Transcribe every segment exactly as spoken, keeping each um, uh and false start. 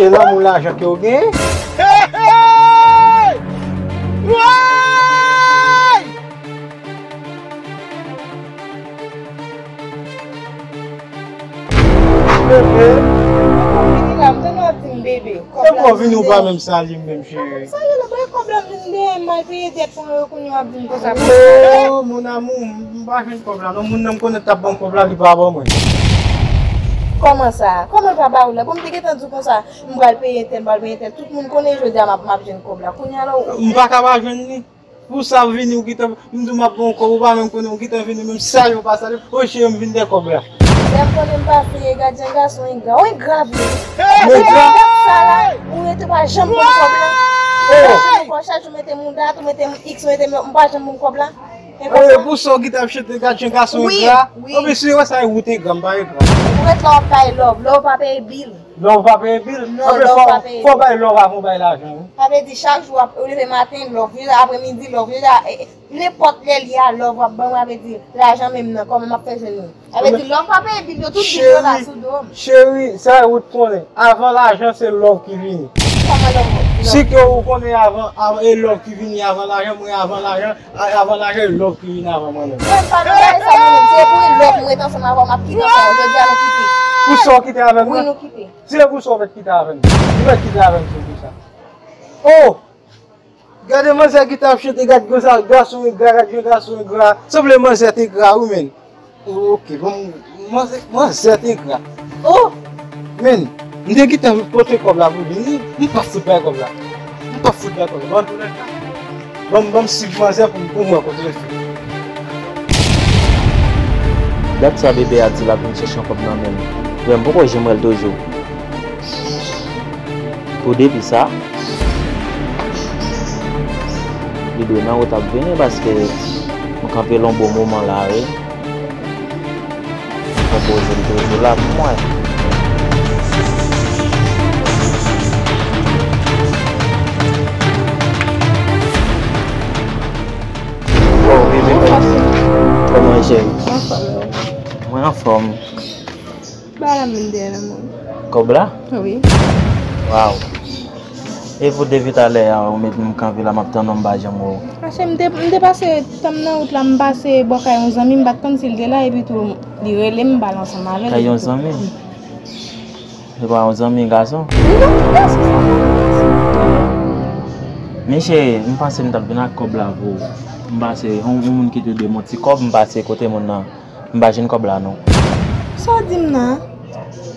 Se lanmou lajan ke w genyen? Bebe. Vini la, m tande w ap di m bebe. Kòb la vini, ou pa menm salye m menm, cheri. Salye la, bay kòb la, m vin dèyè, m al peye dèt mwen yo, kounye a w ap di m konsa. Oh, mon amour, m pa jwenn kòb la. Non, moun nan m konnen t ap ban m kòb la, li pa ban mwen. Kòman sa? Kòman l pa ba ou la? Bon, m te gentan di w konsa, m pral peye entèl, m pral peye entèl. Tout moun konnen jodi a m ap, m ap jwenn kòb la. Kounye a la, ou... M pa ka pa jwenn li. Pou sa w vini, ou gentan, m di w m ap ban w kòb, ou pa menm konnen, ou gentan vini, menm salye w pa salye m. O cheri, m vin dèyè kòb la. Lè m konnen m pa fè, gad jan gason engra. Ou engra vre. Mwen engra? Sa la, ou rete pa janm pran kòb la. Ou pa janm pran, chak jou mete moun dat, ou mete moun X, ou mete moun, ou pa janm pran kòb la. E pou sa w gentan ap chante, gad jan gason engra. Wi, wi. Anplis, si w wè sa, ou te engra, m pa engra. Ou ret la w ap bay love, love pa peye bil. Lè w pa peye bil? Non, lè w pa peye bil. Anben, fò, fò w bay love avan w bay lajan, wi. Sa vle di chak jou w ap leve maten, love, jodi a apremidi, love, jodi a, e, e, nenpòt lè li a, love w ap ban mwen, sa vle di lajan menm nan, kòman m ap fè jwenn li? Sa vle di love pa peye bil yo, tout bil yo la sou do m. Cheri, cheri, sa ou t konnen. Avan lajan, se love ki vini. Kòman love? Si ke ou konnen avan, avan, e love ki vini avan lajan, mwen avan lajan, a, avan lajan, e love ki vini avan mwen menm. Mwen pa nan bagay sa mwen menm, se pou e love mwen ret ansanm avè w, m ap kite ansanm avè w, jodi a nou kite. Pou sa w kite avè m nan? Wi, nou kite. Se pou sa w mèt kite avè m. Ou mèt kite avè m, se pou sa. Oh! Gade manzè ki t ap chante, gad konsa, gason engra, gad jan gason engra. Sanble manzè te engra, wi, menn. Oh, ok, bon, manzè, manzè te engra. Oh! Menn, m te gentan pote kòb la pou li. M, m p ap fout bay kòb la. M p ap fout bay kòb la. Bon, antoulèka, ban m, ban m swiv manzè pou m, pou m wè kote l fè. Dat sa bebe a di l ap vin chèche yon kòb nan men m. Vrè, m poko janm wè l toujou. Pou depi sa, li dwe nan wout ap vini paske m kanpe l yon bon moman la, wi. Konpoze l toujou la pou mwen. Oh, bebe, kòman, kòman e, cheri? Anfòm, wi. Mwen anfòm. Ba la m vin dèyè la, mwen. Kòb la? Wi. Waw. E pou depi talè a, ou met m kanpe la, m ap tann ou, m pa janm wè w. Mache, m te, m te pase, tan m nan wout la, m pase bò kay yon zanmi, m pa t konn si l te la, epi tou, li rele m, m pale ansanm avè l. Kay yon zanmi? Se pa yon zanmi gason? Non, gason sa, pa gason. Men cheri, m panse m t ap vin ak kòb la pou ou. M pase, yon, yon moun ki te dwe m yon ti kòb, m pase kote moun nan. M pa jwenn kòb la, non. Sa w di m nan?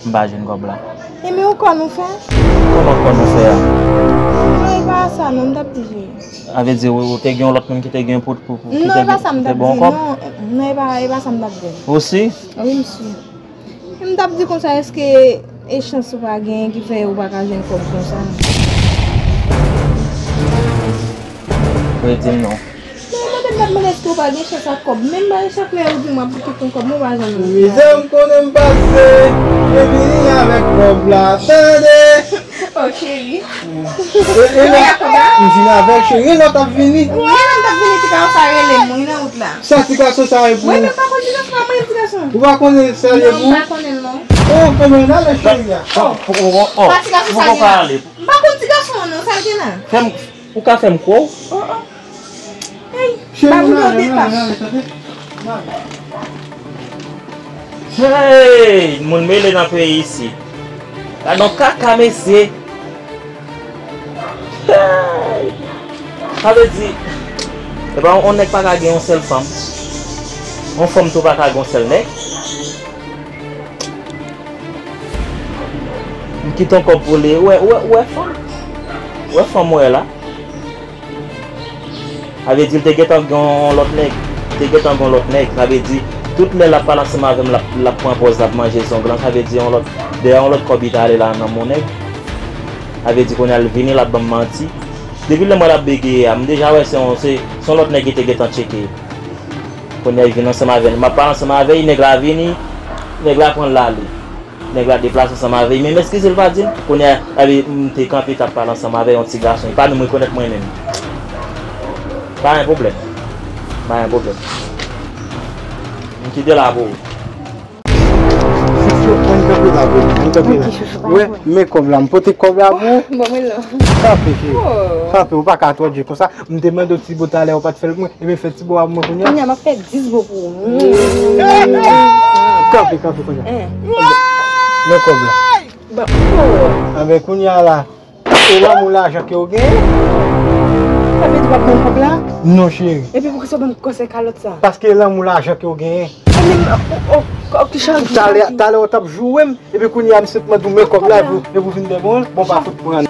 M pa jwenn kòb la. E men ou kwè nou fè? Kòman kwè nou fè a? Non, e pa sa, non, m t ap di. Sa vle di, ou, ou te gen yon lòt moun ki te gen pou, pou, pou, ki te, ki te ba w kòb? Non, e pa sa m t ap di, non. Non, e pa, e pa sa m t ap di. Ou si? Wi, m si. M t ap di konsa, èske e chans ou pa genyen ki fè ou pa ka jwenn kòb konsa? Redi m non. Men mande m, m ap mande èske ou pa gen chans ak kòb. Menm bay chak lè ou di m w ap kite yon kòb, mwen pa janm wè. Mizè m konnen m pase, mwen vini avèk kòb la, tande. Oh, cheri. E, e lè, m vin avèk cheri, e lè w t ap vini? Wi, lè m t ap vini, ti gason sa rele m, wi, nan wout la. Sa ti gason sa ye pou ou? Mwen menm pa konn ti gason, pa mwen ti gason. Ou pa konnen sa ye pou ou? Non, m pa konnen l non. Oh, enben n ale cheri a. Oh, oh, oh, oh. Pa ti gason sa ye la. M pa konn ti gason an non, sa l gen la. Fè m, ou ka fè m kwè w? Oh, oh. Hey, cheri, ba m nan, nan, nan, nan, tande. Hey, moun mele nan peyi isit. Gad yon kaka, mesye. Hey! Sa vle di, epa yon nèg pa ka gen yon sèl fanm. Yon fanm tou pa ka gen yon sèl nèg. M kite yon kòb pou li. Ou wè, ou wè, ou wè fanm? Ou wè fanm ou wè la? Sa vle di l te gentan gen yon lòt nèg. Te gentan gen yon lòt nèg. Sa vle di, tout lè l ap pale ansanm avè m, l ap, l ap pran pòz, l ap manje zong lan. Sa vle di, yon lòt, dèyè yon lòt kòb li t ale la nan men yon nèg. Sa vle di, kounye a l vini, l ap ban m manti. Depi lè m wè l ap begeye a, m deja wè se yon, se, se yon lòt nèg ki te gentan tcheke. Kounye a, li vin ansanm avè l. M ap pale ansanm avè l, nèg la vini, nèg la pran l ale. Nèg la deplase ansanm avè l. Menm eskize l pa di l. Kounye a, epi m te kanpe, t ap pale ansanm avè yon ti gason. Li pa menm rekonèt mwen menm. Pa gen pwoblèm. Pa gen pwoblèm. M kite la pou ou. Fout yo pran Kanpe la pou mwen, kanpe la. Wè, men kòb la, m pote kòb la pou ou. Bon, mwen la. Kanpe, cheri. Kanpe, ou pa ka twò djè konsa. M te mande w Tibo talè, ou pa t fè l pou mwen. Ebyen, fè Tibo a pou mwen kounye a. Kounye a, m ap fè dis bo pou ou. Kanpe, kanpe kounye a. Men kòb la. Anben, kounye a la, e lanmou lajan ke w genyen? Sa vle di w ap ban m kòb la? Non, cheri. Epi poukisa w ban m gwosè kalòt sa? Paske e lanmou lajan ke w genyen. Talè, talè w t ap joure m, epi kounye a misye t mande w men kòb la, epi, epi w vin dèyè mwen, bon, pa fout pran.